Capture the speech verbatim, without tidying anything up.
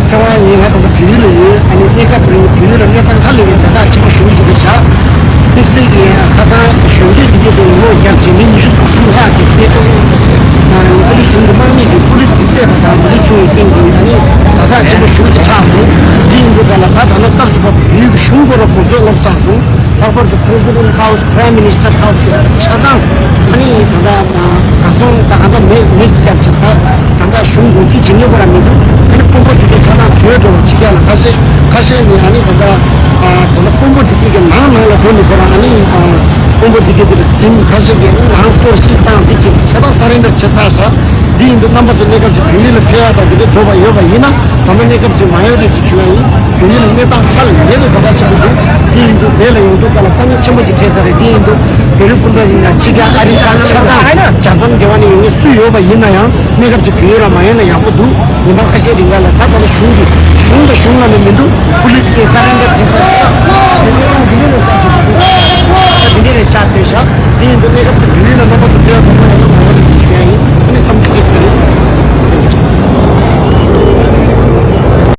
ཚེ་དབང་ཡིན་ང་ད་ལྟ་བལ་ཡུལ་ལ་ཡོད། ཨ་ནི་གནས་སྐབས་རིང་བལ་ཡུལ་ལ་གནས་སྟངས་ཧ་ལས་པའི་ཛ་དྲག་ཆེན་པོ་བྱུང་ཡོད་པའི་ཆ། དམིགས་བསལ་གྱི་ཁ་སང་གཞོན་སྐྱེས་འདི་གའི་སྟེང་ནས་ལོ་བརྒྱབ་ཅིང་མི་ཉི་ཤུ་རྩ་གསུམ་ལྷག་ཅིག་བསད་དོ། ཨ་ནི་ཨ་རིའི་གཞུང་གི་དམག་མི་གིས་པུ་ལིས་ཀྱིས་བསད་པ་དང་འདི་འདྲ་བྱུང་བའི་རྐྱེན་གྱིས་ཨ་ནི་ཛ་དྲག་ཆེན་པོ་ཞེ་པོ་ཅིག་ཆགས་སོང་། འདི་ཡིན་དུས་ག་ལ་ད་ད་ལྟ་སྐབས་སུ་བབས་པའི་བལ་ཡུལ་གྱི་གཞུང་སྐོར་ལ་གོ་ཚོད་ལོག་ཆགས་སོང་། ལྷག་པར་དུ་President House, Prime Minister House གི་ཆ་ཚང་ཨ་ནི་ད་ལྟ་གར་སོང་ད་ག་འདྲ་མེད་མེད་ཀྱི་སྐྱབས་ཆེ། ད་ད་ལྟ་གཞུང་འགོ་ཁྲིད་བྱེད་མཁན་པོ་ར་མི་འདུག་ཨ་ནི་དཔོན་པོ་དེ་གའི་ཆ་ཚང་བྲོས་འགྲོ་བ་ཕྱི་རྒྱལ་ལ་ཁ་ཤས་ཁ་ཤས་ནི་ཨ་ནི་ད་ལྟ་ད་ལྟ་དཔོན་པོ་དེ་གའི་གི་ནང་ནང་ལ་འགྲོ་ནི་ཁོ་རང་ཨ་ནི་དཔོན་པོ་དེ་གའི་དེ་ལ་ཟིན། ཁ་ཤས་ཀྱིས་ནང་གཏོར་བཤིག་བཏང་དེ་བྱེད་ཀྱི་ཆ་ཚང་སར་རེན་ཌར་བྱས་ཚར་ཤག་འདི་ཡིན་དུས་རྣམ་པ་ཚོ་གནས་སྐབས་ཀྱི་བོད་ཡིག་ལ་ཕེབས་ཡག་དང་དེ་འདྲའི་འདོད་པ་ཡོད་པ་ཡིན་ན་ད་ལྟ་གནས་སྐབས་ཀྱི་མ་ཡོང་རེད་ཅེས་ཞུ་ཡ་ཡིན། བོད་ཡིག་ལ་གནས་སྟངས་ཧ་ལས་པའི་ཛ་དྲག་ཆེན་པོ་འདུག་དེ་ཡིན་དུས་དེ་ལ་ཡོང་དུས་ག་ལ་དཀའ་ངལ་ཆེན་པོ་ཅིག་འཕྲད་ས་རེད། དེ་ཡིན་དུས་བོད་རིགས་སྤུན་ཟླ་ཡིན་ན་ཕྱི་རྒྱལ་ཨ་རི་དང་ཆ་ཚང་ཇ་པན་འདྲ་བ་ནས་ཡོང་མཁན་སུ་ཡོད་པ་ཡིན་ན་ཡང་གནས་སྐབས་ཀྱི་བོད་ཡིག་ལ་མ་ཡོང་ན་ཡག་པོ་འདུག་ཉིན་གྲངས་ཁ་ཤས་རིང་ག་ལ་ད་ད་ལྟ་གཞུང་གི་གཞུང་དང་གཞུང་ལ་ནི་མི་འདུག་པུ་ལིས་ཀྱིས་སར་རེན་ཌར་བྱས།